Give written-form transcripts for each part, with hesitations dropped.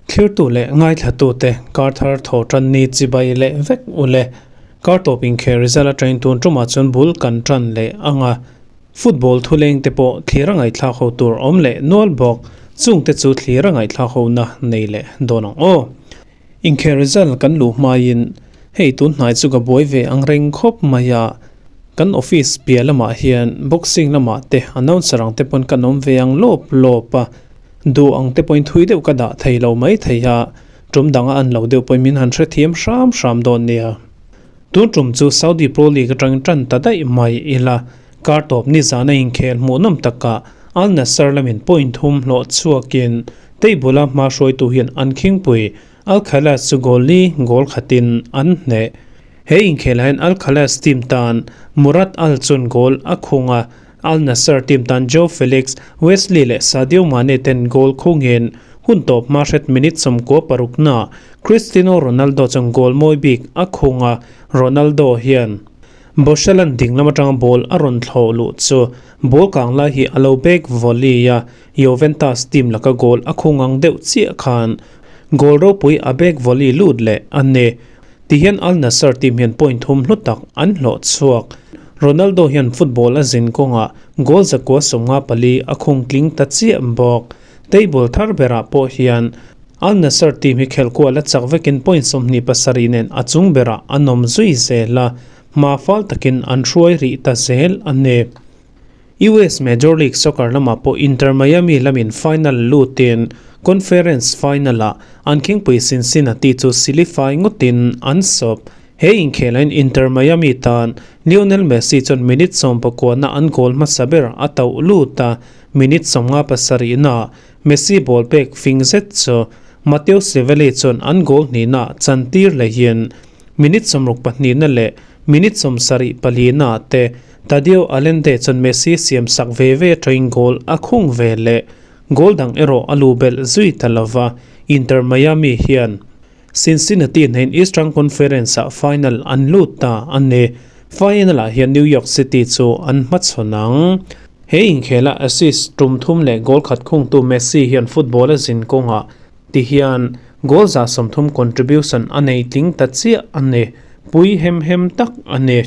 Thlirtu leh ngaithlatute kar thar thaw tan ni chibai leh vek u le. Kar tawp inkhel result atangin tun tumah chuan bul kan tan leh ang a. Football thuleng te pawh thlir a ngaihthlak ho tur awm leh nual bawk. Chungte chu thlir a ngaihthlak ho na nei leh dawn ang aw. Inkhel result kan luh hmaiin hei tun hnai chu ka buai ve ang reng khawp mai a. Kan office piah lamah hian boxing lamah te announcer ang te pawn kan awm ve ang lawp lawp a. Duh ang te pawhin thui deuh ka dah thei lo mai thei a, tum danga an lo deuh pawhin min han hrethiam hram hram dawn nia. Tun tum chu Saudi Pro League atangin tan ta daih mai ila, kar tawp nizan a inkhel hmuhnawm takah Al Nassr lamin point thum hlawh chhuakin table-a hma hruaitu hian an khingpui Al Khalas chu goal li goal khatin an hneh. He inkhelah hian Al Khalas team tan Murad Al chuan goal a khung a, Al Nassr team tan Joao Felix, Wesley leh Sadio Mane ten goal khungin hun tawp hma hret minute 96 na Cristiano Ronaldo chuan goal mawi bik a khung a, Ronaldo hian Boshalan dinglam atanga ball a rawn thlawh luh chu ball kang lai hi a lo back volley a, Juventus team laka goal a khung ang deuh chiah khan goal ropui a back volley lut leh a ni. Tihian Al Nassr team hian point thum hlu tak an hlawh chhuak. Ronaldo hian football a zin kawngah goal 154 a khung tling ta chiah bawk. Table thar berah pawh hian Al Nassr team hi khelhkual a chak vekin point 27 nen a chung berah an awm zui zel a, hma fal takin an hruai rih ta zel a ni. US Major League Soccer lamah pawh Inter Miami lamin final lutin Conference final-ah an khingpui Cincinnati chu silifai ngawtin an sawp. He inkhelain Inter Miami tan Lionel Messi chuan minute 19 na an goal hmasa ber a tauh lut a, minute 57 na Messi ball pek fing zet chu Mateo Civelli chuan an goal hnihna chantir lehin minute 62 na leh minute 74 na te Tadeo Allende chuan Messi siam sak ve ve atangin goal a khung ve leh. Goal dang erawh a lu belh zui ta lova, Inter Miami hian Cincinnati hnein Eastern Conference-ah final an lut ta a ni. Final-ah hian New York City chu an hmachhawn ang. He inkhela assist tum thum leh goal khat khungtu Messi hian football a zin kawngah ti hian goal 30 contribution a nei tling ta chiah a ni. Pui hem hem tak a ni.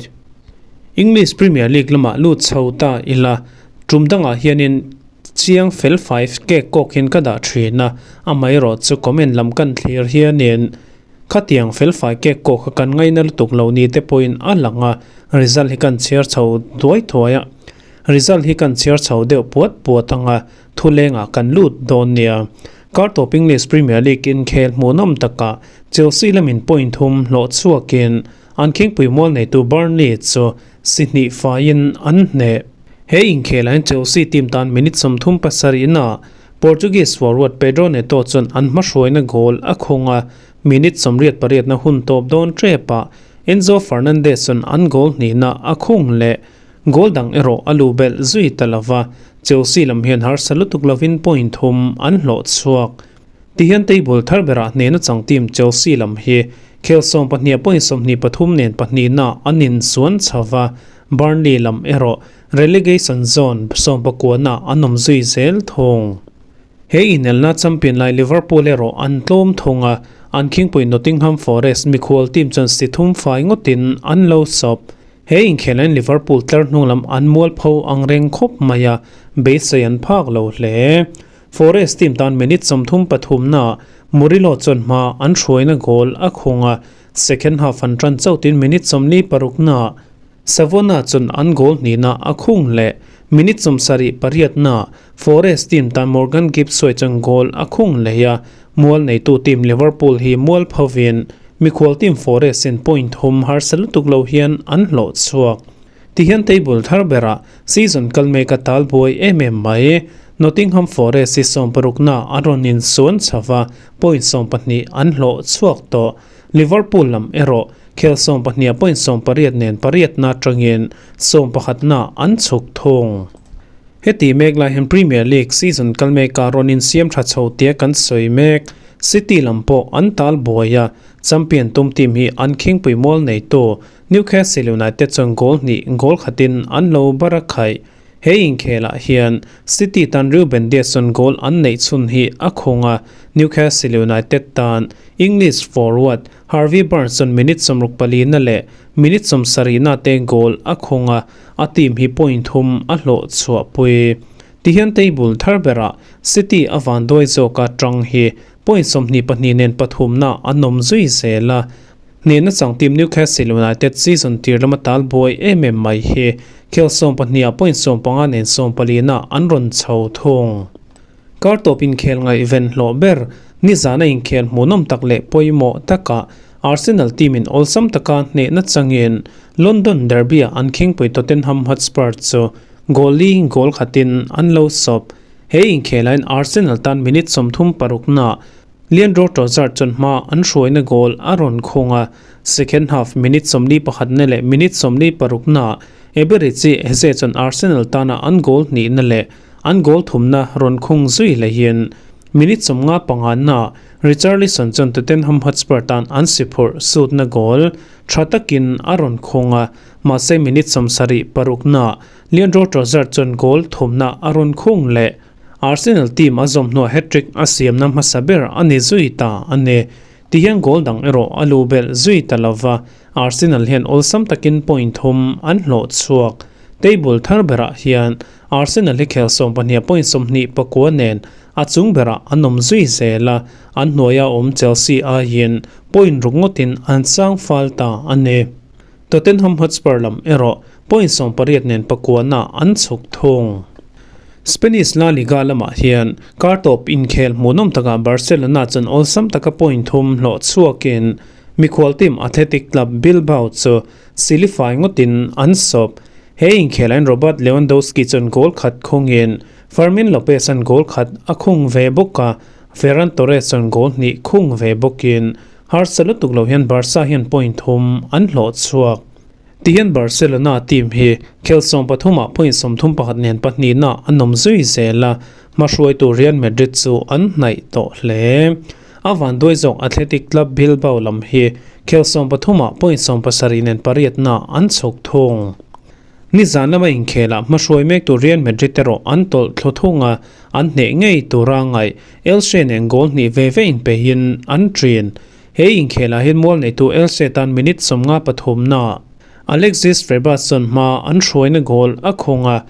English Premier League lamah lut chho ta ila, tum dangah hianin chiang fel fai cake kawk hian ka dah thin a, amaherawh chu comment lam kan thlir hianin khatiang fel fai cake kawk kha kan ngaina lutuk lo ni te pawhin a lang a, result hi kan chhiar chho duai thuai a, result hi kan chhiar chho deuh puat puat ang a, thulengah kan lut dawn nia. Kar tawp English Premier League inkhel hmuhnawm takah Chelsea lamin point thum hlawh chhuakin An khingpui mual neitu Burnley chu si hnih faiin an hneh. He inkhelah hian Chelsea team tan minute 37 inah Portuguese forward Pedro Neto chuan an hmahruaina goal a khung a, minute 88 na hun tawp dawn tepah Enzo Fernandez chuan an goal hnihna a khung leh. Goal dang erawh a lu belh zui ta lova, Chelsea lam hian harsa lutuk lovin point thum an hlawh chhuak. Tihian table thar berah hnehna chang team Chelsea lam hi khel 12 point 23 nen pahnihna an insuan chho va, Burnley lam erawh relegation zone 19 na an awm zui zel thung. He inelna champion lai Liverpool erawh an tlawm thung a, an khingpui Nottingham Forest mikhual team chuan si thum fai ngawtin an lo sawp. He inkhelain Liverpool tlar hnung lam an mual pho ang reng khawp mai a, beisei an phak lo hle. Forest team tan minute 33 na Murillo chuan hma an hruaina goal a khung a, second half an tan chautin minute 46 na Savona chuan an goal hnihna a khung leh. Minute 78 na Forest team tan Morgan Gibbs chuan goal a khung leh a, mual neitu team Liverpool hi mual phovin mikhual team Forest in point thum harsa lutuk lo hian an hlawh chhuak. Tihian table thar berah season kal mek a tal buai em em mai. Nottingham Forest hi 60 na an rawn insuan chho point 12 an hlawh chhuak tawh. Liverpool lam erawh khel 12 point 18 nen pariat na tangin 11 na an chhuk thung. Heti mek lai hian Premier League season kal meka rawn insiam tha chho tia kan sawi mek. City lam pawh an tal buai a, champion tum team hi an khingpui mual nei tu Newcastle United chuan goal hnih goal khatin an lo bara khai. He inkhelah hian City tan Ruben Dias chuan goal an neih chhun hi a khung a, Newcastle United tan English forward Harvey Barnes chuan minute 64 na leh minute 70 na te goal a khung a, a team hi point thum a hlawh chhuahpui. Tihian table thar berah City a vanduai zawka tang hi point 22 nen pathumna an awm zui zel a. Hnehna chang team Newcastle United season tir lama tal buai em em mai hi khel 12 ah point 15 nen 14 na an rawn chho thung. Kar tawp inkhel ngaihven hlawh ber nizana inkhel hmuhnawm tak leh pawimawh takah Arsenal team in awlsam taka hnehna changin London Derby ah an khingpui Tottenham Hotspur chu goal li goal khatin an lo sawp. He inkhelain Arsenal tan minute 36 na Leandro Trossard chuan hma an hruaina goal a rawn khung a, second half minute 41 na leh minute 46 na Eberechi Eze chuan Arsenal tana an goal hnihna leh an goal thumna rawn khung zui lehin minute 55 na Richarlison chuan Tottenham Hotspur tan an si phurh sutna goal tha takin a rawn khung a, mahse minute 76 na Leandro Trossard chuan goal thumna a rawn khung leh. Arsenal team a zawm hnuah hat-trick a siamna hmasa ber a ni zui ta a ni. Tihian goal dang erawh a lu belh zui ta lova, Arsenal hian awlsam takin point thum an hlawh chhuak. Table thar berah hian Arsenal hi khel 12 point 29 nen a chung berah an awm zui zel a, an hnuaia awm Chelsea aiin point ruk ngawtin an chang fal ta a ni. Tottenham Hotspur lam erawh point 18 nen pakuana an chhuk thung. Spanish La Liga lamah hian kar tawp inkhel hmuhnawm takah Barcelona chuan awlsam taka point thum hlawh chhuakin mikhual team Athletic Club Bilbao chu silifai ngawtin an sawp. He inkhelain Robert Lewandowski chuan goal khat khungin Fermin Lopez an goal khat a khung ve bawk a, Ferran Torres chuan goal hnih khung ve bawkin harsa lutuk lo hian Barca hian point thum an hlawh chhuak. Tihian Barcelona team hi khel 13 ah point 31 nen pahnih na an awm zui zel a, hmahruaitu Real Madrid chu an hnaih tawh hle. A vanduai zawk Athletic Club Bilbao lam hi khel 13 ah point 17 nen pariat na an chhuk thung. Nizan lama inkhelah hmahruai mek tu Real Madrid erawh an tawlh thlu thung a, an hneh ngei tura ngaih Elche nen goal hnih ve ve inpehin an ṭin. He inkhelah hian mual neitu Elche tan minute 53 na Alexis Febas chuan hma an hruaina goal a khung a,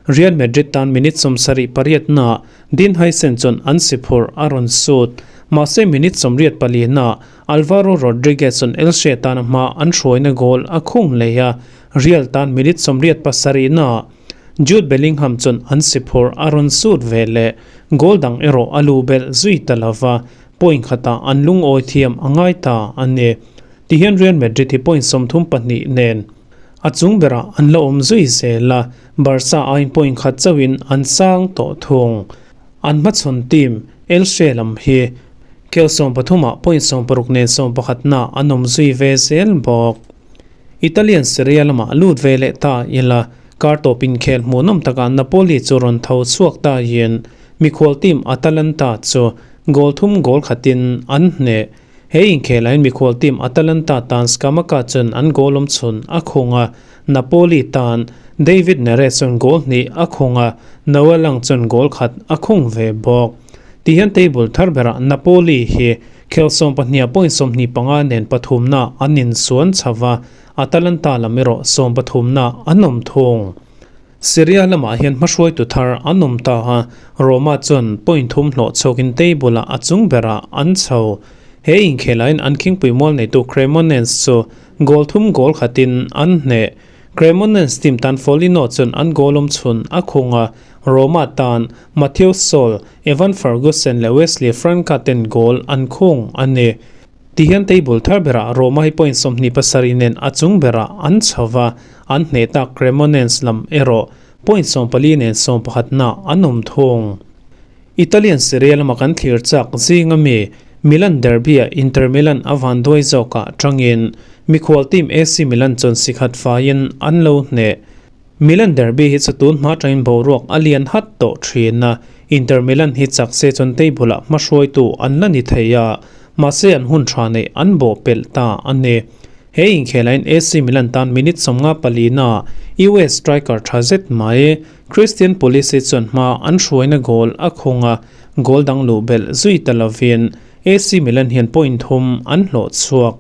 Real Madrid tan minute 78 na Dean Huijsen chuan an si phurh a rawn sut. Mahse minute 84 na Alvaro Rodriguez chuan Elche tana hma an hruaina goal a khung leh a, Real tan minute 87 na Jude Bellingham chuan an si phurh a rawn sut ve leh goal dang erawh a lu belh zui ta lova, point khatah an lungawi thiam a ngai ta a ni. Tihian Real Madrid hi point 32 nen a chung berah an la awm zui zel a, Barca aiin point khat chauhin an sang tawh thung. An hmachhawn team Elche lam hi khel 13 ah point 16 nen 11 na an awm zui ve zel bawk. Italian Serie A lamah lut ve leh ta ila, kar tawp inkhel hmuhnawm takah Napoli chu rawn tho chhuak ta in mikhual team Atalanta chu goal thum goal khatin an hneh. He inkhelain mikhual team Atalanta tan Scamacca chuan an goal awm chhun a khung a, Napoli tan David Neres chuan goal hnih a khung a, Noah Lang chuan goal khat a khung ve bawk. Tihian table thar berah Napoli hi khel 12 point 25 nen pathumna an insuan chho a, Atalanta lam erawh 13 na an awm thung. Serie A lamah hian hmahruaitu thar an awm ta a, Roma chuan point thum hlawh chhuakin table ah a chung berah an chho. He inkhelain an khingpui mual neitu Cremonese chu goal thum goal khatin an hneh. Cremonese team tan Foligno chuan an goal awm chhun a khung a, Roma tan Matheus Sol, Evan Ferguson leh Wesley Franca ten goal an khung a ni. Tihian table thar berah Roma hi point 27 nen a chung berah an chho va, an hneh tak Cremonese lam erawh point 14 nen 11 na an awm thung. Italian Serie A lama kan thlir chak zinga mi Milan derby ah Inter Milan a vanduai zawkah tangin mikhual team AC Milan chuan sikhat faiin an lo hneh. Milan derby hi chu tun hma tangin boruak a lian hat tawh thin a, Inter Milan hi chak se chuan table ah hmahruaitu an la ni thei a, mahse an hun tha neih an bawh pelh ta a ni. He inkhelain AC Milan tan minute 54 naah US striker tha zet mai Christian Pulisic chuan hma an hruaina goal a khung a, goal dang luh belh zui ta lovin AC Milan hian point thum an hlawh chhuak.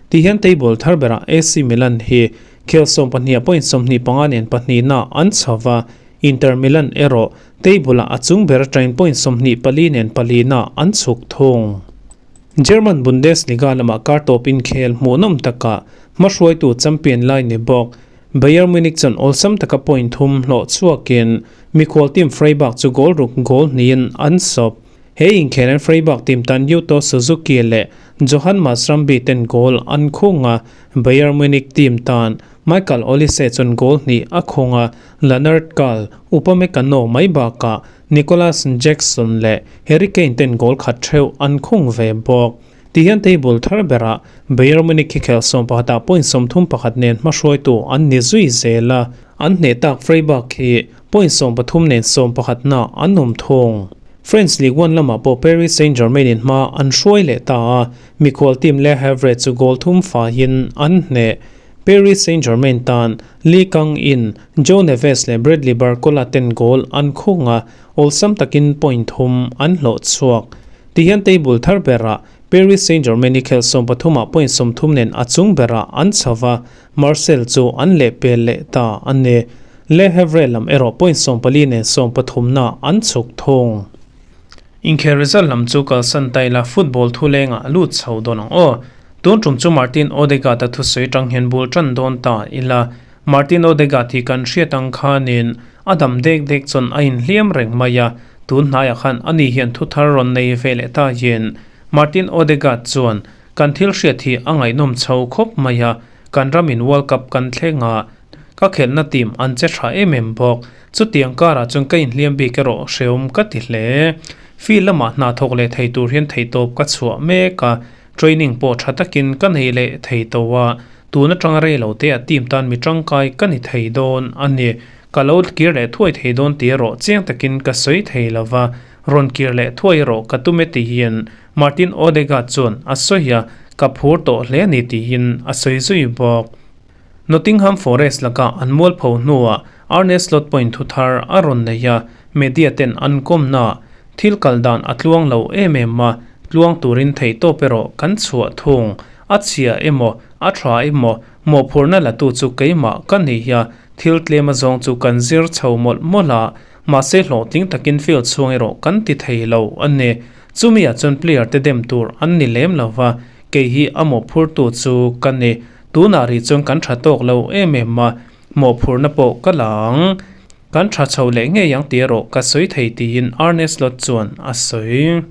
Ti hian table thar berah AC Milan hi khel 12 ah point 25 nen pahnihna an chho va, Inter Milan erawh table ah a chung ber atangin point 24 nen palina an chhuk thung. German Bundesliga lamah kar tawp inkhel hmuhnawm takah hmahruaitu champion lai ni bawk Bayern Munich chuan awlsam taka point thum hlawh chhuakin mikhual team Freiburg chu goal ruk goal hnihin an sawp. He inkhelain Freiburg team tan Yuto Suzuki leh Johan Masrambi ten goal an khung a, Bayern Munich team tan Michael Olise chuan goal hnih a khung a, Lennart Karl, Upamecano mai bakah Nicolas Jackson leh Harry Kane ten goal khat theuh an khung ve bawk. Tihian table thar berah Bayern Munich hi khel 11 ah point 31 nen hmahruaitu an ni zui zel a, an hneh tak Freiburg hi point 13 nen 11 na an awm thung. French Ligue 1 lamah pawh Paris Saint-Germain in hma an hruai leh ta a, mikhual team Le Havre chu goal thum faiin an hneh. Paris Saint-Germain tan Lee Kang-in, Joe Neves leh Bradley Barcola ten goal an khung a, awlsam takin point thum an hlawh chhuak. Tihian table thar berah Paris Saint-Germain hi khel 13 ah point 30 nen a chung berah an chho va, Marseille chu an lehpel leh ta a ni. Le Havre lam erawh point 14 nen 13 na an chhuk thung. Inkhel result lam chu kalsan ta ila football thu lengah lut chho dawn ang aw. Tun tum chu Martin Odegaard a thusawi tang hian bul tan dawn ta ila. Martin Odegaard hi kan hriat ang khanin a dam dek dek chuan a inhliam reng mai a, tun hnaiah khan ani hian thu thar rawn nei ve leh ta hian Martin Odegaard chuan kan thil hriat hi a ngaihnawm chho khawp mai a, kan ramin World Cup kan thleng a, ka khelhna team an che tha em em bawk. Chutiang karah chuan ka inhliam bik erawh hrehawm ka ti hle. Field lamah hna thawk leh thei tur hian theihtawp ka chhuah mek a, training pawh tha takin ka nei leh thei tawh a, tun atanga rei lo te a team tan mi tangkai ka ni thei dawn a ni. Ka lo kir leh thuai thei dawn tih erawh chiang takin ka sawi thei lo va, rawn kir leh thuai erawh ka tum e tihin Martin Odegaard chuan a sawi a, ka phur tawh hle a ni tiin a sawi zui bawk. Nottingham Forest laka an mualpho hnuah Arne Slot pawhin thu thar a rawn nei a, media ten an kawmna thil kal dan a tluang lo em em a, tluang turin theihtawp erawh kan chhuah thung. A chhia emaw, a tha emaw, mawhphurhna latu chu keimah ka ni a, thil tlem azawng chu kan zir chho mawlh mawlh a, mahse hlawhtling takin field chhung erawh kan ti thei lo a ni. Chumi ah chuan player te dem tur an ni lem lo va, kei hi a mawhphurtu chu ka ni. Tunah rih chuan kan tha tawk lo em em a, mawhphurhna pawh ka la ang. Kan tha chho leh ngei ang tih erawh ka sawi thei tiin Arne Slot chuan a sawi.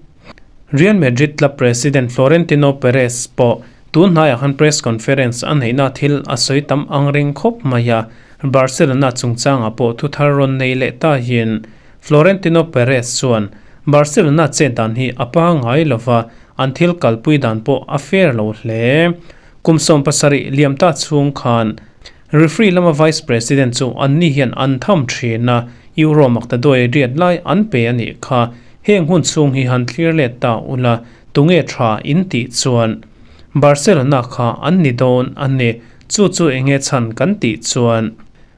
Real Madrid club president Florentino Perez pawh tun hnaiah khan press conference a neihna thil a sawi tam ang reng khawp mai a, Barcelona chungchangah pawh thu thar rawn nei leh ta hian Florentino Perez chuan Barcelona chet dan hi a pangngai lova, an thil kalpui dan pawh a fair lo hle. Kum 17 liam ta chhung khan referee lama vice president chu anni hian an tham thin a, Euro maktaduai riat lai an pe a nih kha. Heng hun chhung hi han thlir let ta ula, tunge tha in tih chuan Barcelona kha an ni dawn a ni. Chu chu enge chhan kan tih chuan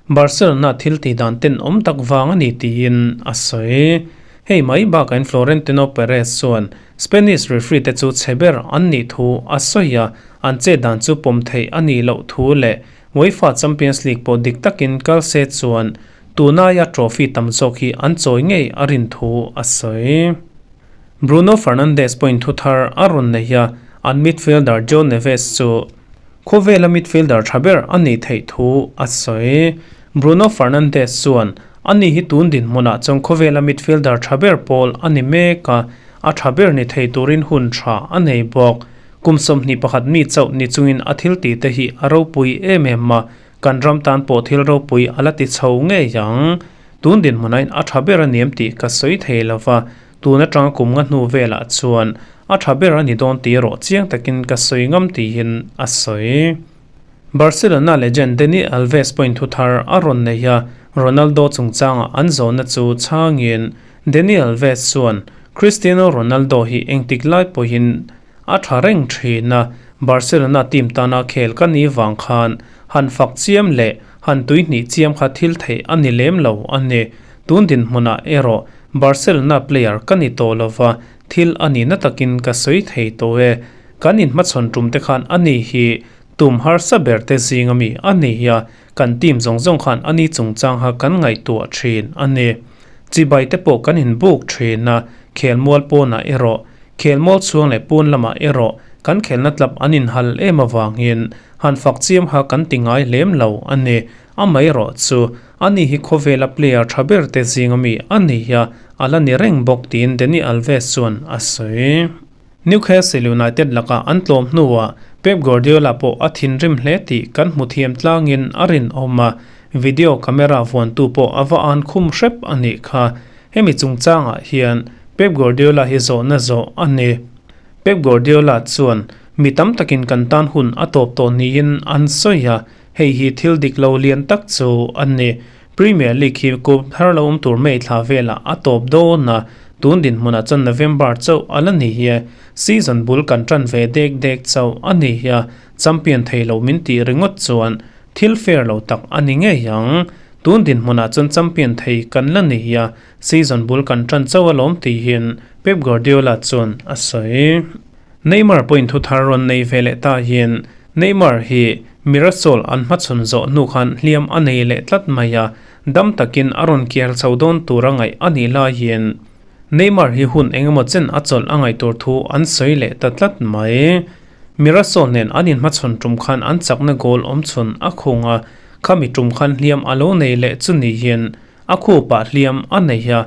Barcelona thil tih dan ten awm tak vang a ni tiin a sawi. Hei mai bakain Florentino Perez chuan Spanish referee te chu chhe ber an nih thu a sawi a, an chet dan chu pawm theih a nih loh thu leh UEFA Champions League pawh dik takin kal se chuan tunaia trophy tam zawk hi an chawi ngei a rin thu a sawi. Bruno Fernandes pawhin thu thar a rawn nei a, an midfielder Joe Neves chu khawvela midfielder tha ber a nih theih thu a sawi. Bruno Fernandes chuan ani hi tun dinhmunah chuan khawvela midfielder tha ber pawl a ni mek a, a tha ber ni thei turin hun tha a nei bawk. Kum 21 mi chauh ni chungin a thil tih te hi a ropui em em a, kan ram tan pawh thil ropui a la ti chho ngei ang. Tun dinhmunain a tha ber a ni em tih ka sawi thei lo va, tun atanga kum nga hnu velah chuan a tha ber a ni dawn tih erawh chiang takin ka sawi ngam tiin a sawi. Barcelona legend Dani Alves pawhin thu thar a rawn nei a, Ronaldo chungchangah an zawhna chu chhangin Dani Alves chuan Cristiano Ronaldo hi engtik lai pawhin a tha reng thin a, Barcelona team tana khel ka nih vang khan han fak chiam leh han tuihnih chiam kha thil theih a ni lem lo a ni. Tun dinhmunah erawh Barcelona player ka ni tawh lova, thil a nihna takin ka sawi thei tawh e. Kan inhmachhawn tum te khan a ni hi tum harsa ber te zing ami a ni a, kan team zawng zawng khan a ni chungchang kha kan ngaihtuah thin a ni. Chibai te pawh kan inbuk thin a, khelmual pawnah erawh Khelmual chhuang leh pawn lamah erawh kan khelna tlap an inhal em avangin han fak chiam kha kan ti ngai lem lo a ni. Amaherawh chu ani hi khawvela player tha ber te zing ami a ni a, a la ni reng bawk tiin Dani Alves chuan a sawi. Newcastle United lakah an tlawm hnuah Pep Guardiola pawh a thinrim hle tih kan hmu thiam tlangin a rinawm a, video camera vuantu pawh a va an khum hrep a nih kha. Hemi chungchangah hian Pep Guardiola hi zawhna zawh a ni. Pep Guardiola chuan, Mi tam takin kan tan hun a tawp tawh niin an sawi a, hei hi thil dik lo lian tak chu a ni. Premier League hi kum thar lo awm tur May thla velah a tawp dawn a, tun dinhmunah chuan November chauh a la ni hi. Season bul kan tan ve dek dek chauh a ni a, champion thei lo min tih ringawt chuan Thil fair lo tak a ni ngei ang. Tun dinhmunah chuan champion thei kan la ni a, season bul kan tan chauh alawm tihin Pep Guardiola chuan a sawi. Neymar pawhin thu thar rawn nei ve leh ta hian Neymar hi Mirassol an hmachhawn zawh hnu khan hliam a nei leh tlat mai a, dam takin a rawn kiar chho dawn tura ngaih a nih laiin Neymar hi hun engemaw chen a chawlh a ngaih tur thu an sawi leh ta tlat mai. Mirassol nen an inhmachhawn tum khan an chakna goal awmchhawn a khung a, khami tum khan hliam a lo nei leh chu niin a khupah hliam a nei a.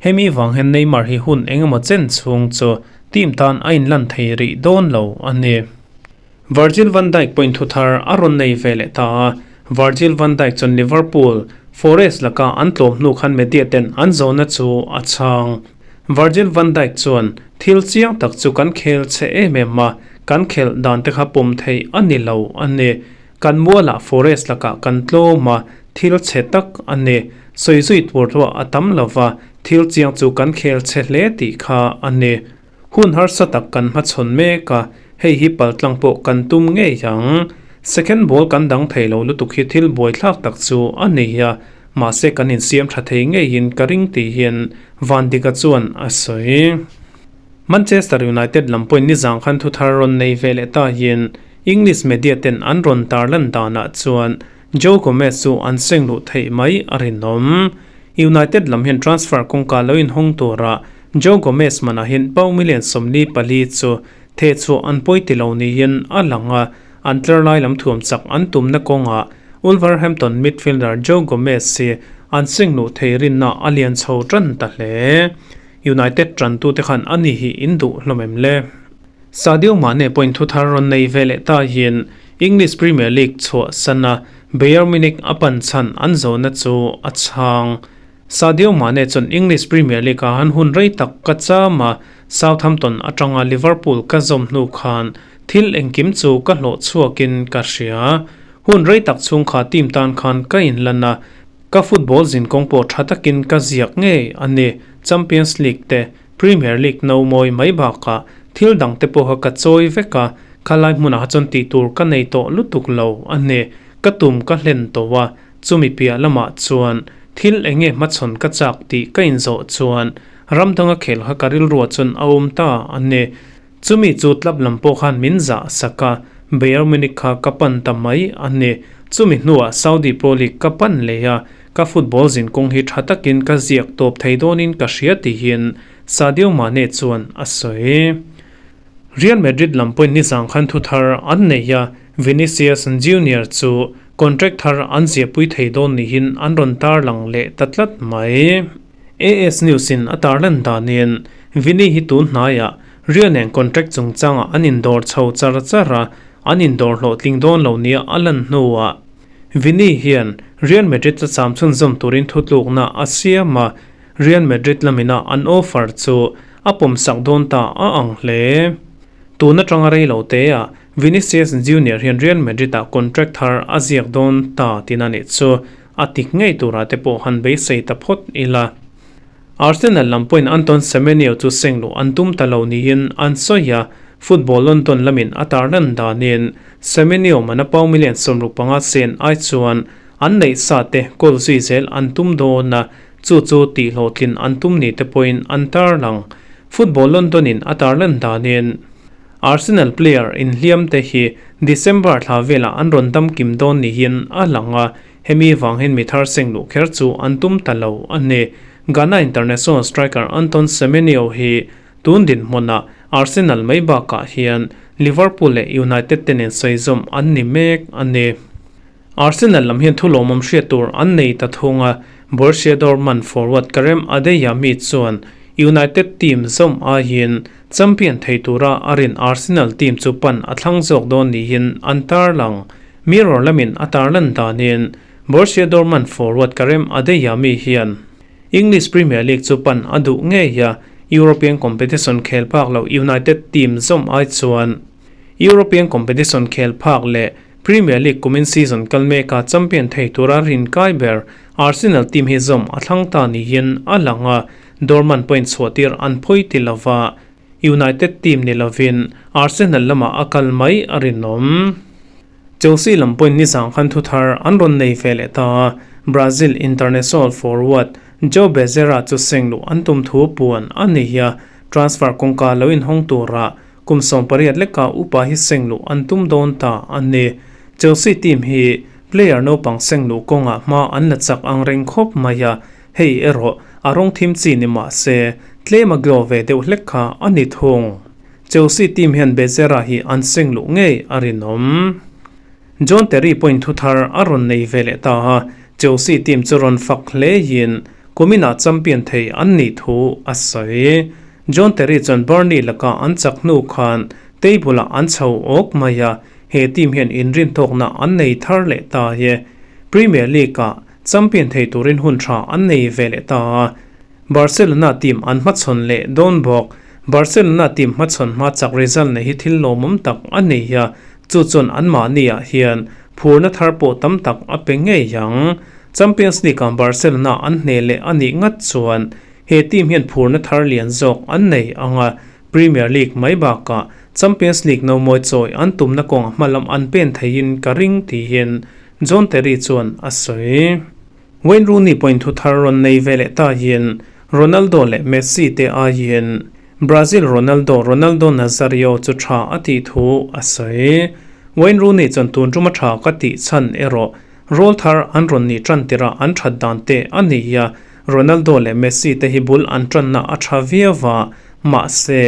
Hemi vang hian Neymar hi hun engemaw chen chhung chu team tan a inlan thei rih dawn lo a ni. Virgil van Dijk pawhin thu thar a rawn nei ve leh ta a, Virgil van Dijk chuan Liverpool, Forest laka an tlawm hnu khan media ten an zawhna chu a chhang. Virgil van Dijk chuan, Thil chiang tak chu kan khel che em em a, kan khelh dan te kha pawm theih a ni lo a ni. Kan mualah Forest lakah kan tlawm a, thil chhe tak a ni. Sawi zui tur ruah a tam lo va, thil chiang chu kan khel che hle tih kha a ni. Hun harsa tak kan hmachhawn mek a, hei hi paltlang pawh kan tum ngei ang. Second ball kan dang thei lo lutuk hi thil buaithlak tak chu a ni a, mahse kan insiam tha thei ngeiin ka ring tihin Van Dika chuan a sawi. Manchester United lam pawhin nizang khan thu thar rawn nei ve leh ta hian English media ten an rawn tarlan danah chuan Joe Gomez chu an seng luh theih mai a rinawm. United lam hian transfer kawngka lo inhawng tura Joe Gomez manah hian pound million 44 chu thehchhuah an pawi ti lo niin a lang a, an tlar lai lam thuam chak an tumna kawngah Wolverhampton midfielder Joe Gomez hi an seng luh thei rinna a lian chho tan ta hle. United tantute khan ani hi in duh hlawm em le? Sadio Mane pawhin thu thar rawn nei ve leh ta hian English Premier League chhuah sana Bayern Munich a pan chhan an zawhna chu a chhang. Sadio Mane chuan English Premier League-a han hun rei tak ka cham a, Southampton atanga Liverpool ka zawm hnu khan thil engkim chu ka hlawh chhuakin ka hria. Hun rei tak chhung kha team tan khan ka inlan a, ka football zinkawng pawh tha takin ka ziak ngei a ni. Champions League te, Premier League no mawi mai bakah thil dang te pawha ka chawi vek a, khalai hmunah chuan tih tur ka nei tawh lutuk lo a ni. Ka tum ka hlen tawh a, chumi piah lamah chuan thil eng nge hmachhawn ka chak tih ka inzawh chuan ram danga khel kha ka rilruah chuan a awm ta a ni. Chumi chu tlap lam pawh khan min zah sak a, Bayern Munich kha ka pan ta mai a ni. Chumi hnuah Saudi Pro League ka pan leh a, ka football zinkawng hi tha takin ka ziak tawp thei dawnin ka hria tihin Sadio Mane chuan a sawi. Real Madrid lam pawhin nizang khan thu thar an nei a, Vinicius Junior chu contract thar an ziahpui thei dawn nihin an rawn tarlang leh ta tlat mai. AS News in a tarlan danin Vini hi tun hnaiah Real nen contract chungchangah an indawr chho char char a, an indawr hlawhtling dawn lo nia a lan hnuah Vini hian Real Madrid a cham chhunzawm turin thutlukna a siam a, Real Madrid lamina an offer chu a pawmsak dawn ta a ang hle. Tun atanga rei lo teah Vinicius Junior hian Real Madrid-ah contract thar a ziak dawn ta tina nih chu a tik ngei turah te pawh han beisei ta phawt ila. Arsenal lam pawhin Anton Semenyo chu seng luh an tum ta lo niin an sawi a, Football London lamin a tarlan danin Semenyo mana pound million 65 sen ai chuan an neih sa te kawl zui zel an tum dawn a, chu chu tihhlawhtlin an tum ni te pawhin an tarlang. Football London in a tarlan danin Arsenal player inhliam te hi December thla velah an rawn dam kim dawn niin a lang a, hemi vang hian mi thar seng luh kher chu an tum ta lo a ni. Ghana international striker Anton Semenyo hi tun dinhmunah Arsenal mai bakah hian Liverpool leh United te nen sawizawm an ni mek a ni. Arsenal lam hian thu lawmawm hriat tur an nei ta thung a, Borussia Dortmund forward Karem Adeyemi chuan United team zawm aiin champion thei tura a rin Arsenal team chu pan a thlang zawk dawn niin an tarlang. Mirror lamin a tarlan danin Borussia Dortmund forward Karem Adeyemi hian English Premier League chu pan a duh ngei a, European competition khel phak loh United team zawm ai chuan European competition khel phak leh Premier League kumin season kal meka champion thei tura rin kai ber Arsenal team hi zawm a thlang ta niin a lang a, Dortmund point chhuah tir an phawi ti lova United team ni lovin Arsenal lamah a kal mai a rinawm. Chelsea lam point ni zang khan thuthar an rawn nei ve leh ta a, Brazil international forward Joao Bezerra chu seng luh an tum thu puan a nei a, transfer kawngka lo inhawng tura kum 18 leka upa hi seng luh an tum dawn ta a ni. Chelsea team hi player naupang seng luh kawngah hma an la chak ang reng khawp mai a, hei erawh a rawng thim chi ni mah se tlem a glow ve deuh hlek kha a ni thung. Chelsea team hian Bezerra hi an seng luh ngei a rinawm. John Terry pawhin thuthar a rawn nei ve leh ta a, Chelsea team chu rawn fak hlein kuminah champion thei an nih thu a sawi. John Terry chuan Burnley lakah an chak hnu khan table-ah an chho awk mai a, he team hian inrintawkna an nei thar leh ta e. Premier League-ah champion thei turin hun tha an nei ve leh ta a, Barcelona team an hmachhawn leh dawn bawk. Barcelona team hmachhawn hma chak result nei hi thil lawmawm tak a nei a, chu chuan anmahniah hian phurna thar pawh tam tak a pe ngei ang. Champions League-ah Barcelona an hneh leh a nih ngat chuan he team hian phurna thar lian zawk an nei ang a, Premier League mai bakah Champions League no mawi chawi an tumna kawng hmalam an pen theiin ka ring tiin John Terry chuan a sawi. Wayne Rooney pawhin thu thar rawn nei ve leh ta hian Ronaldo leh Messi te aiin Brazil Ronaldo Ronaldo Nazario chu tha a tih thu a sawi. Wayne Rooney chuan tun tuma tha ka tih chhan erawh rawl thar an rawn nih tan tirah an that dan te a ni a, Ronaldo leh Messi te hi bul an tanna a tha viau va, mahse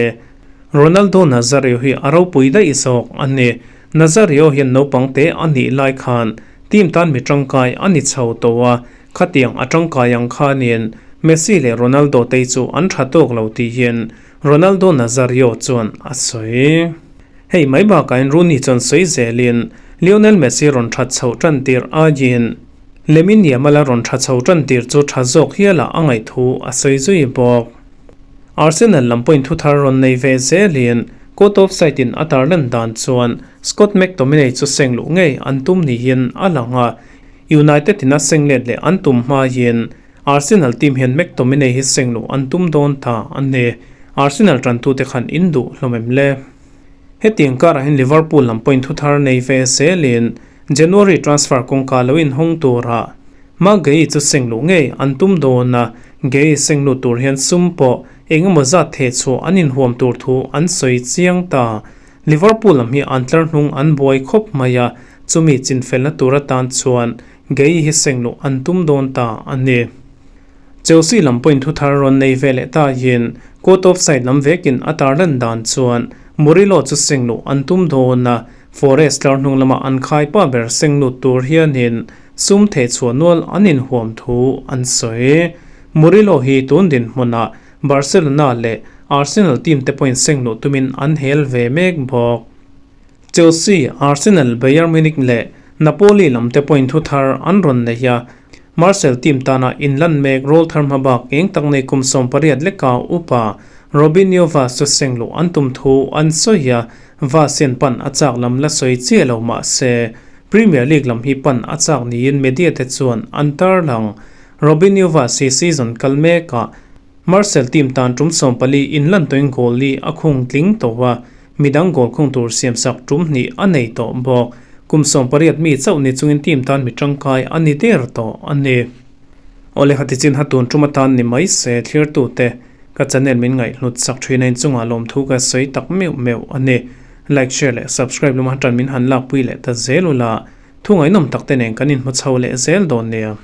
Ronaldo Nazario hi a ropui daih zawk a ni. Nazario hian naupang te a nih lai khan team tan mi tangkai a ni chho tawh a, khatiang a tangkai ang khanin Messi leh Ronaldo te chu an tha tawk lo tiin Ronaldo Nazario chuan a sawi. Hei mai bakain Rooney chuan sawi zelin Lionel Messi rawn that chhoh tan tir aiin Lamine Yamal a rawn tha chho tan tir chu tha zawk hialah a ngaih thu a sawi zui bawk. Arsenal lam pawhin thuthar rawn nei ve zelin Court of Sight in a tarlan dan chuan Scott McTominay chu seng luh ngei an tum niin a lang a, United in a seng let leh an tum hmain Arsenal team hian McTominay hi seng luh an tum dawn ta a ni. Arsenal tantute khan in duh hlawm em le? Hetiang karah hian Liverpool lam pawhin thuthar nei ve zelin January transfer kawngka lo inhawng turah Marc Guehi chu seng luh ngei an tum dawn a, Guehi seng lut tur hian sum pawh eng emaw zat theh chhuah an inhuam tur thu an sawi chiang ta. Liverpool lam hi an tlar hnung an buai khawp mai a, chumi chinfelna tur atan chuan Guehi hi seng luh an tum dawn ta a ni. Chelsea lam pawhin thuthar rawn nei ve leh ta in court of side lam vekin a tarlan dan chuan Murillo chu seng luh an tum dawn a, Forest tlar hnung lama an khai pa ber seng lut tur hianin sum theh chhuah nual an inhuam thu an sawi. Murillo hi tun dinhmunah Barcelona leh Arsenal team te pawhin seng luh tumin an hel ve mek bawk. Chelsea, Arsenal, Bayern Munich leh Napoli lam te pawhin thu thar an rawn nei a, Marseille team tana inlan mek rawl thar hma bak eng tak nei kum 18 leka upa Robinho Vaz chu seng luh an tum thu an sawi a, Vaz hian pan a chak lam la sawi chiah lo mah se Premier League lam hi pan a chak niin media te chuan an tarlang. Robinho Vaz hi season kal mekah Marseille team tan tum 14 inlan tawhin goal li a khung tling tawh a. Midang goal khung tur siamsak tum hnih a nei tawh bawk. Kum 18 mi chauh ni chungin team tan mi tangkai a ni der tawh a ni. Awle khati chin ha tun tum atan ni mai se thlirtute ka channel min ngaihhlut sak thin a inchungah lawmthu ka sawi tak meuh meuh a ni. Like, share leh subscribe lama tan min han lakpui leh ta zel ula, thu ngaihnawm tak te nen kan inhmu chho leh zel dawn nia.